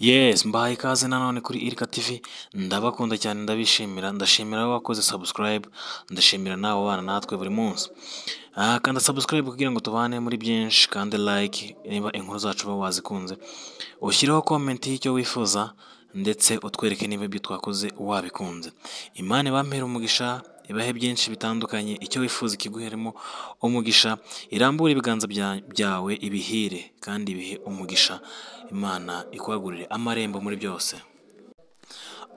Yes, mbahaye ikaze nanone kuri Irika TV, ndabakunda cyane, ndabishimira, ndashimira wowe wakoze subscribe, ndashimira nawe ubana natwe buri munsi. Kanda subscribe kugira ngo tubane muri byinshi, kandi like niba inkuru zacu uba wazikunze, ushyireho comment y'icyo wifuza, ndetse utwereke niba ibyo twakoze wabikunze. Imana ibampere umugisha, ibahe byinshi bitandukanye, icyo wifuza ikiguheremo umugisha, irambure ibiganza byawe ibihire kandi ibihe umugisha, Imana ikwagurire amarembo muri byose.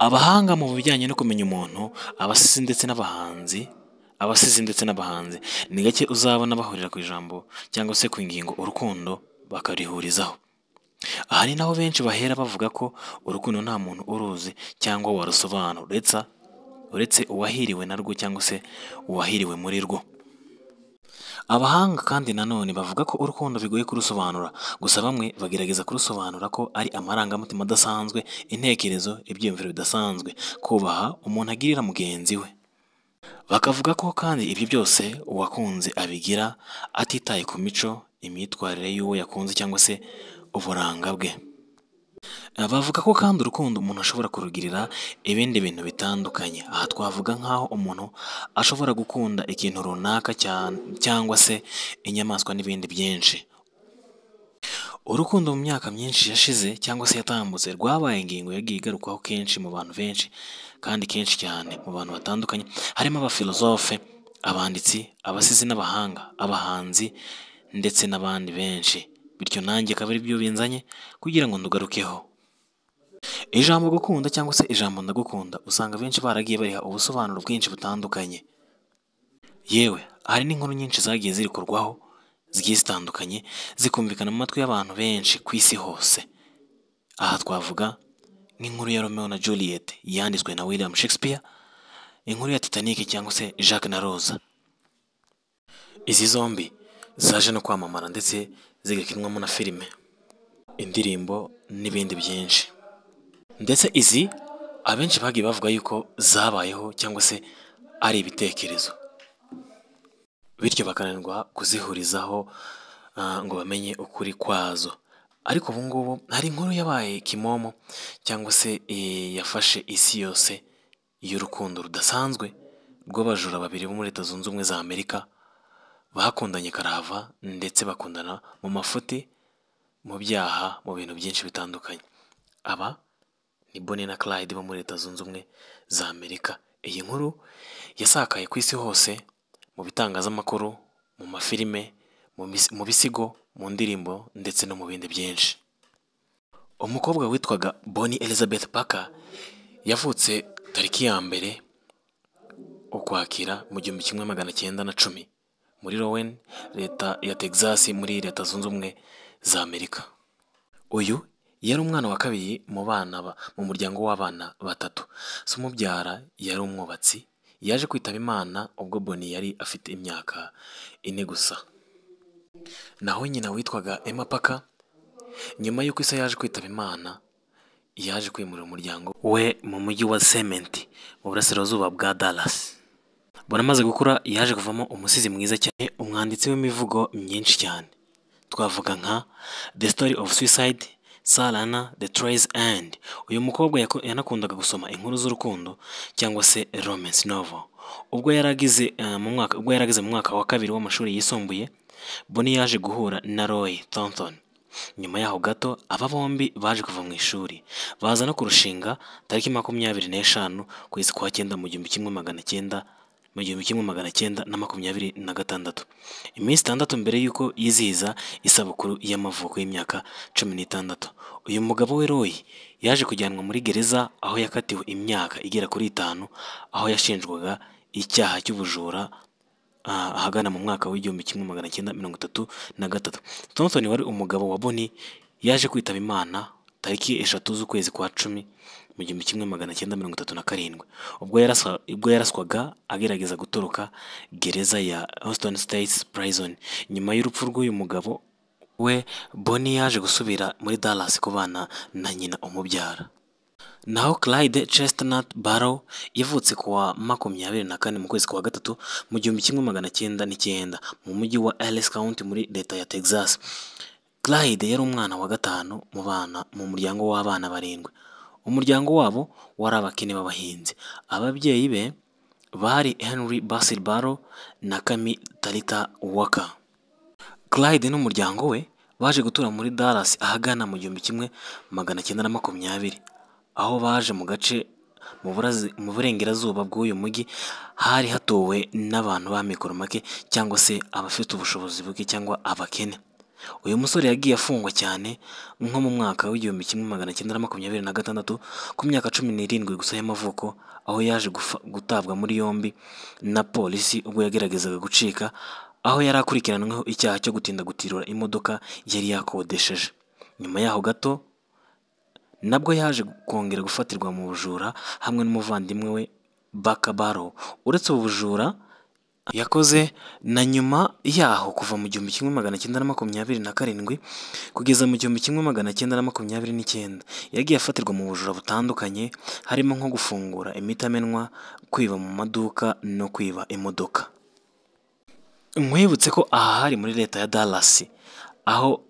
Abahanga mu bijyanye no kumenya umuntu, abasizi ndetse n'abahanzi, ni gake uzabona bahurira ku ijambo cyangwa se ku ngingo urukundo bakarihurizaho. Aha ni naho benshi bahera bavuga ko urukundo nta muntu uruzi cyangwa warusobanura uretse uwahiriwe narwo cyangwa se uwahiriwe muri rwo. Abahanga kandi nanone bavuga ko urukundo bigoye kurusobanura, gusa bamwe bagerageza kurusobanura ko ari amarangamutima adasanzwe, intekerezo, ibyiyumviro bidasanzwe, kubaha umuntu agirira mugenzi we. Bakavuga ko kandi ibyo byose uwakunze abigira atitaye ku mico, imyitwarire y'uwo yakunze cyangwa se uburanga bwe. Bavuga ko kandi urukundo umuntu ashobora kurugirira ibindi bintu bitandukanye. Aha twavuga nk'aho umuntu ashobora gukunda ikintu runaka cyangwa se inyamaswa n'ibindi byinshi. Urukundo mu myaka myinshi yashize cyangwa se yatambutse rwabaye ingingo yagiye igarukwaho kenshi mu bantu benshi kandi kenshi cyane mu bantu batandukanye, harimo abafilozofe, abanditsi, abasizi n'abahanga, abahanzi ndetse n'abandi benshi. Bityo nanjye akaba ari byo binzanye kugira ngo ndugarukeho. Ijambo gukunda cyangwa se ijambo ndagukunda usanga benshi baragiye bariha ubusobanuro bwinshi butandukanye. Yewe hari n'inkuru nyinshi zagiye zirikorwaho zigiye zitandukanye zikumvikana mu matwi y'abantu benshi ku isi hose. Aha twavuga nk'inkuru ya Romeo na Juliet yanditswe na William Shakespeare, inkuru ya Titanic cyangwa se Jack na Rose. Izi zombi zaje no kwamamara ndetse zigakinwamo na filime, indirimbo n'ibindi byinshi. Ndetse izi abenshi bagiye bavuga yuko zabayeho cyangwa se ari ibitekerezo, bityo bakananirwa kuzihurizaho ngo bamenye ukuri kwazo. Ariko ubu ngubu hari inkuru yabaye kimomo cyangwa se yafashe isi yose y'urukundo rudasanzwe rw'abajura babiri bo muri Leta Zunze Ubumwe za Amerika bakundanye karahava ndetse bakundana mu mafuti, mu byaha, mu bintu byinshi bitandukanye. Aba ni Bonnie na Clyde bo muri Leta Zunze Ubumwe za Amerika. Iyi nkuru yasakaye ku isi hose mu bitangazamakuru, mu mafilime, mu bisigo, mu ndirimbo ndetse no mu bindi byinshi. Umukobwa witwaga Bonnie Elizabeth Parker yavutse tariki ya 1 Ukwakira mu 1910 muri Rowan, leta ya Texas muri Leta Zunze Ubumwe za Amerika. Uyu yari umwana wa kabiri mu bana mu muryango w'abana batatu. Se umubyara yari umwubatsi, yaje kwitaba Imana ubwo Bonnie yari afite imyaka 4 gusa. Naho nyina witwaga Emma Parker, nyuma y'uko ise yaje kwitaba Imana, yaje kwimurira umuryango we mu mujyi wa Cement mu burasirazuba bwa Dallas. Bonnie amaze gukura yaje kuvamo umusizi mwiza cyane, umwanditsi w'imivugo myinshi cyane. Twavuga nka The Story of Suicide, Sarana, The Trace End. Uyu mukobwa yanakundaga gusoma inkuru z'urukundo cyangwa se romance novel. Ubwo yaragize mu mwaka wa 2 w'amashuri yisumbuye, Bonnie yaje guhura na Roy Thornton. Nyuma yaho gato aba bombi baje kuva mu ishuri, baza no kurushinga tariki 25 kwezi kwa 9 mu 1926, iminsi 6 mbere y'uko yizihiza isabukuru y'amavuko y'imyaka 16. Uyu mugabo we Roy yaje kujyanwa muri gereza aho yakatiwe imyaka igera kuri 5, aho yashinjwaga icyaha cy'ubujura ahagana mu mwaka w'1933. Thornton wari umugabo wa Bonnie yaje kwitaba Imana tariki 3 z'ukwezi kwa 10 mu 1937, ubwo yaraswaga agerageza gutoroka gereza ya Houston State Prison. Nyuma y'urupfu rw'uyu mugabo We Bonnie yaje gusubira muri Dallas kubana na nyina umubyara. Naho Clyde Chestnut Barrow yavutse ku wa 24 mu kwezi kwa gatatu mu 1909 mu mujyi wa Ellis County muri leta ya Texas. Clyde yari umwana wa gatanu mu bana mu muryango w'abana barindwi. Umuryango wabo wari abakene b'abahinzi. Ababyeyi be bari Henry Basil Barrow na Kami Talita Walker. Clyde n'umuryango we baje gutura muri Dallas ahagana mu 1920, aho baje mu gace mu burengerazuba bw'uyu mujyi hari hatuwe n'abantu b'amikoro make cyangwa se abafite ubushobozi buke cyangwa abakene. Uyu musore yagiye afungwa cyane nko mu mwaka w'1926 ku myaka 17 gusa y'amavuko, aho yaje gutabwa muri yombi na polisi ubwo yageragezaga gucika, aho yari akurikiranweho icyaha cyo gutinda gutirura imodoka yari yakodesheje. Nyuma yaho gato nabwo yaje kongera gufatirwa mu bujura hamwe n'umuvandimwe we Baka Barrow. Uretse ubu bujura yakoze na nyuma yaho kuva mu 1927 kugeza mu 1929 yagiye afatirwa mu bujura butandukanye, harimo nko gufungura imitamenwa, kwiba mu maduka no kwiba imodoka. Nkwibutse ko aha hari muri leta ya Dallas, aho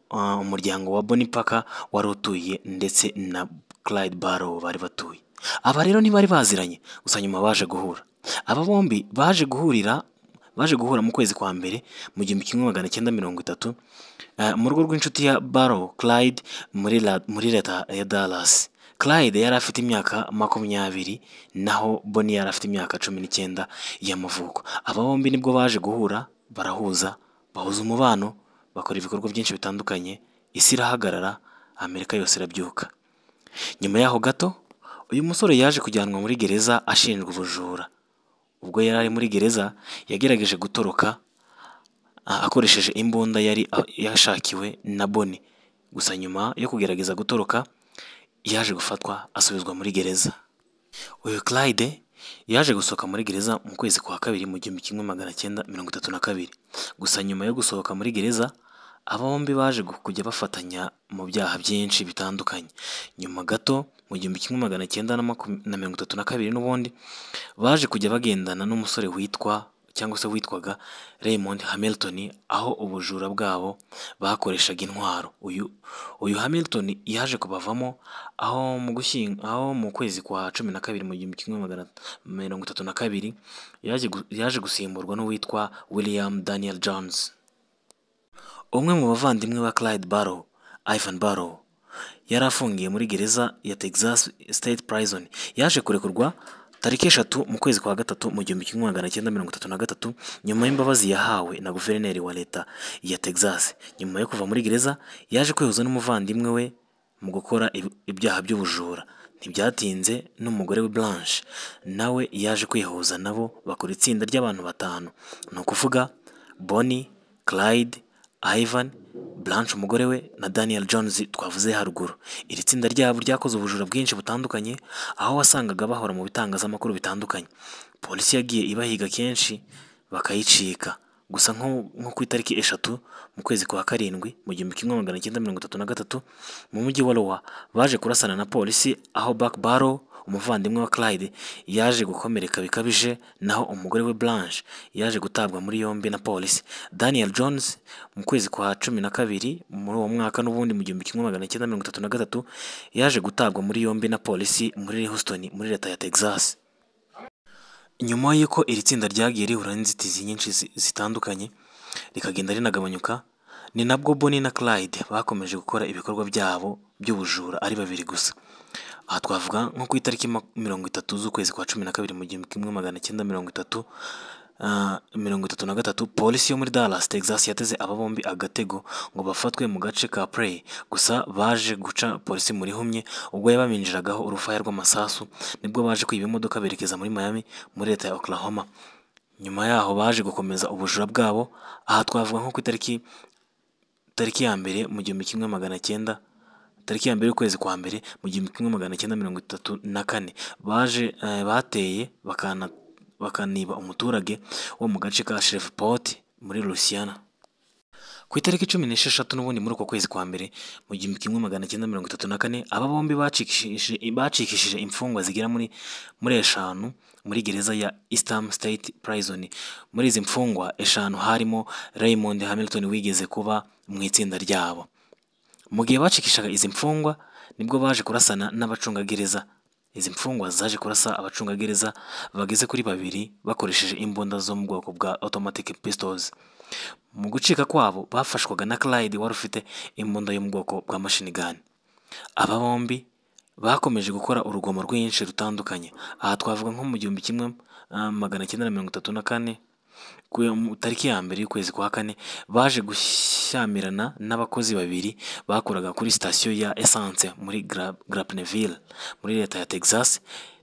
umuryango wa Bonnie Parker wari utuye ndetse na Clyde Barrow bari batuye. Aba rero ntibari baziranye, gusa nyuma baje guhura. Aba bombi baje guhura mu kwezi kwa mbere mu 1930 mu rugo rw'inshuti ya Barrow Clyde muri leta ya Dallas. Clyde yari afite imyaka 20 naho Bonnie yari afite imyaka 19 y'amavuko. Aba bombi nibwo baje guhura, barahuza, bahuza umubano, bakora ibikorwa byinshi bitandukanye, isi irahagarara, Amerika yose irabyuka. Nyuma yaho gato uyu musore yaje kujyanwa muri gereza ashinjwa ubujura. Ubwo yari ari muri gereza yagerageje gutoroka akoresheje imbunda yari yashakiwe na Bonnie. Gusa nyuma yo kugerageza gutoroka yaje gufatwa asubizwa muri gereza. Uyu Clyde yaje gusohoka muri gereza mu kwezi kwa kabiri mu 1932. Gusa nyuma yo gusohoka muri gereza aba bombi baje kujya bafatanya mu byaha byinshi bitandukanye. Nyuma gato mu 1932 n'ubundi baje kujya bagendana n'umusore witwa cyangwa se witwaga Raymond Hamilton, aho ubujura bwabo bakoreshaga intwaro. Uyu Hamilton yaje kubavamo aho mu kwezi kwa 12 mu 1932 yaje gusimburwa n'uwitwa William Daniel Jones. Umwe mu bavandimwe ba Clyde Barrow, Ivan Barrow, yari afungiye muri gereza ya Texas State Prison. Yaje kurekurwa tariki 3 mu kwezi kwa gatatu mu 1933 nyuma y'imbabazi yahawe na guverineri wa leta ya Texas. Nyuma yo kuva muri gereza yaje kwihuza n'umuvandimwe we mu gukora ibyaha by'ubujura. Ntibyatinze n'umugore we Blanche nawe yaje kwihuza nabo bakora itsinda ry'abantu batanu, ni ukuvuga Bonnie, Clyde, Ivan, Blanche umugore we na Daniel Jones twavuze haruguru. Iri tsinda ryabo ryakoze ubujura bwinshi butandukanye, aho wasangaga bahora mu bitangazamakuru bitandukanye. Polisi yagiye ibahiga kenshi bakayicika. Gusa nko ku itariki 3 mu kwezi kwa karindwi mu 1933 mu mujyi wa Lowa baje kurasana na polisi, aho Buck Barrow umuvandimwe wa Clyde yaje gukomereka bikabije, naho umugore we Blanche yaje gutabwa muri yombi na polisi. Daniel Jones mu kwezi kwa 12 muri uwo mwaka n'ubundi mu 1933 yaje gutabwa muri yombi na polisi muri Houston muri leta ya Texas. Nyuma y'uko iri tsinda ryagiye rihura n'inzitizi nyinshi zitandukanye rikagenda rinagabanyuka, ni nabwo Bonnie na Clyde bakomeje gukora ibikorwa byabo by'ubujura ari babiri gusa. Aha twavuga nko ku itariki 30 z'ukwezi kwa 12 mu 1933 polisi yo muri Dallas, Texas yateze aba bombi agatego ngo bafatwe mu gace ka Prey. Gusa baje guca polisi muri humye ubwo yabaminjiragaho urufaya rw'amasasu, nibwo baje kwiba imodoka berekeza muri Miami muri leta ya Oklahoma. Nyuma yaho baje gukomeza ubujura bwabo. Aha twavuga nko ku itariki ya mbere mu 1900 tariki ya mbere y'ukwezi kwa mbere mu 1934 baje bateye bakaniba umuturage wo mu gace ka Shreveport muri Louisiana. Ku itariki 16 n'ubundi muri uko kwezi kwa mbere mu 1934, aba bombi bacikishije imfungwa zigera muri 5 muri gereza ya Eastham State Prison. Muri izi mfungwa 5 harimo Raymond Hamilton wigeze kuba mu itsinda ryabo. Mu gihe bacikishaga izi mfungwa nibwo baje kurasana n'abacungagereza. Izi mfungwa zaje kurasa abacungagereza bageze kuri 2 bakoresheje imbunda zo mu bwoko bwa automatic pistols. Mu gucika kwabo bafashwaga na Clyde wari ufite imbunda yo mu bwoko bwa machine gun. Aba bombi bakomeje gukora urugomo rwinshi rutandukanye. Aha twavuga nko mu 1934 ku tariki ya 1 y'ukwezi kwa 4 baje gushyamirana n'abakozi 2 bakoraga kuri sitasiyo ya essence muri Grapevine muri leta ya Texas.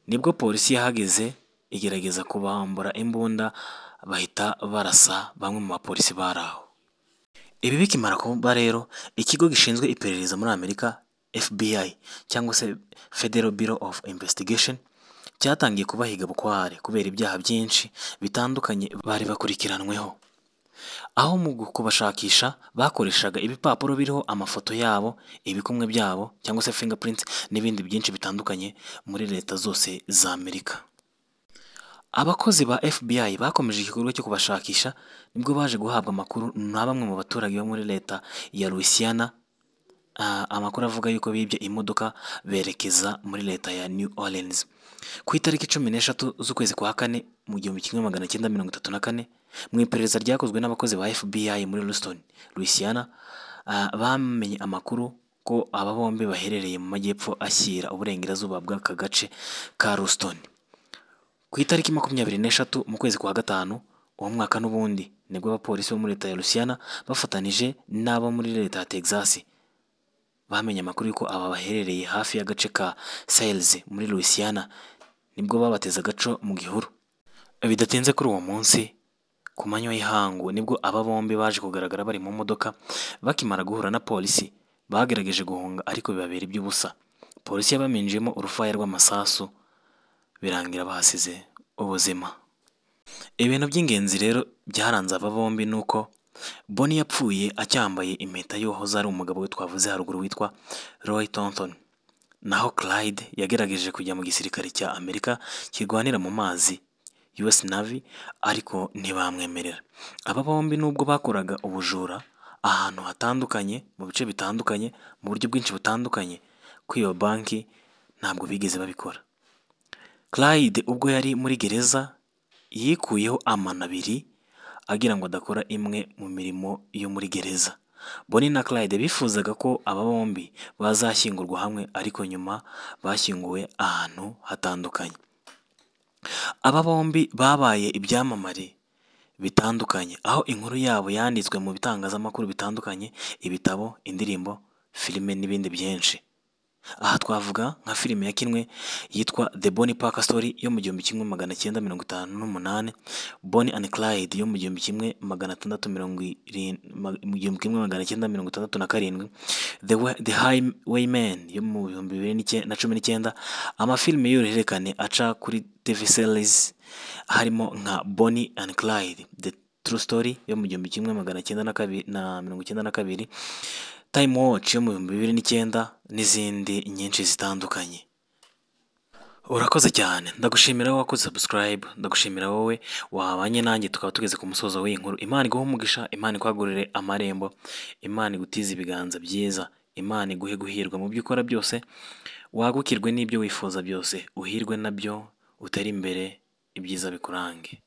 Nibwo polisi yahageze igerageza kubambura imbunda, bahita barasa bamwe mu bapolisi bari aho. Ibi bikimara kuba rero, ikigo gishinzwe iperereza muri Amerika FBI cyangwa se Federal Bureau of Investigation cyatangiye kubahiga bukware kubera ibyaha byinshi bitandukanye bari bakurikiranweho. Aho mu kubashakisha bakoreshaga ibipapuro biriho amafoto yabo, ibikumwe byabo cyangwa se fingerprints n'ibindi byinshi bitandukanye muri leta zose za Amerika. Abakozi ba FBI bakomeje igikorwa cyo kubashakisha, nibwo baje guhabwa amakuru na bamwe mu baturage bo muri leta ya Louisiana. Amakuru avuga yuko bibye imodoka berekeza muri leta ya New Orleans. Ku itariki 13 z'ukwezi kwa 4 mu 1934, mu iperereza ryakozwe n'abakozi ba FBI muri Houston, Louisiana, bamenye amakuru ko aba bombi baherereye mu majyepfo ashyira uburengerazuba bw'aka gace ka Houston. Ku itariki 23 mu kwezi kwa 5 uwo mwaka n'ubundi, nibwo abapolisi bo muri leta ya Louisiana bafatanije n'abo muri leta ya Texas bamenye amakuru y'uko aba baherereye hafi y'agace ka Sales muri Louisiana, nibwo babateze agaco mu gihuru. Bidatinze kuri uwo munsi ku manywa y'ihangu nibwo aba bombi baje kugaragara bari mu modoka. Bakimara guhura na polisi bagerageje guhunga ariko bibabera iby'ubusa. Polisi yabaminjiyemo urufaya rw'amasasu birangira bahasize ubuzima. Ibintu by'ingenzi rero byaranze aba bombi ni uko Bonnie yapfuye acyambaye impeta y'uwahoze ari umugabo we twavuze haruguru witwa Roy Thornton. Naho Clyde yagerageje kujya mu gisirikare cya Amerika kirwanira mu mazi US Navy ariko ntibamwemerera. Aba bombi nubwo bakoraga ubujura ahantu hatandukanye mu bice bitandukanye mu buryo bwinshi butandukanye, kwiba banki ntabwo bigeze babikora. Clyde ubwo yari muri gereza yikuyeho amano 2 agira ngo adakora imwe mu mirimo yo muri gereza. Bonnie na Clyde bifuzaga ko aba bombi bazashyingurwa hamwe ariko nyuma bashyinguwe ahantu hatandukanye. Aba bombi babaye ibyamamare bitandukanye, aho inkuru yabo yanditswe mu bitangazamakuru bitandukanye, ibitabo, indirimbo, filime n'ibindi byinshi. Aha twavuga nka filime yakinwe yitwa The Bonnie Parker Story yo mu 1958, Bonnie and Clyde yo mu 1967, The Highwaymen yo mu 2019, amafilime y'uruhererekane aca kuri TV series harimo nka Bonnie and Clyde The True Story yo mu 1992, Time Watch yo mu 2009 n'izindi nyinshi zitandukanye. Urakoze cyane, ndagushimira wowe wakoze subscribe, ndagushimira wowe wabanye nanjye tukaba tugeze ku musozo w'iyi nkuru. Imana iguhe umugisha, Imana ikwagurire amarembo, Imana igutize ibiganza byiza, Imana iguhe guhirwa mu byo ukora byose, wagukirwe n'ibyo wifuza byose, uhirwe nabyo, utere imbere, ibyiza bikurange.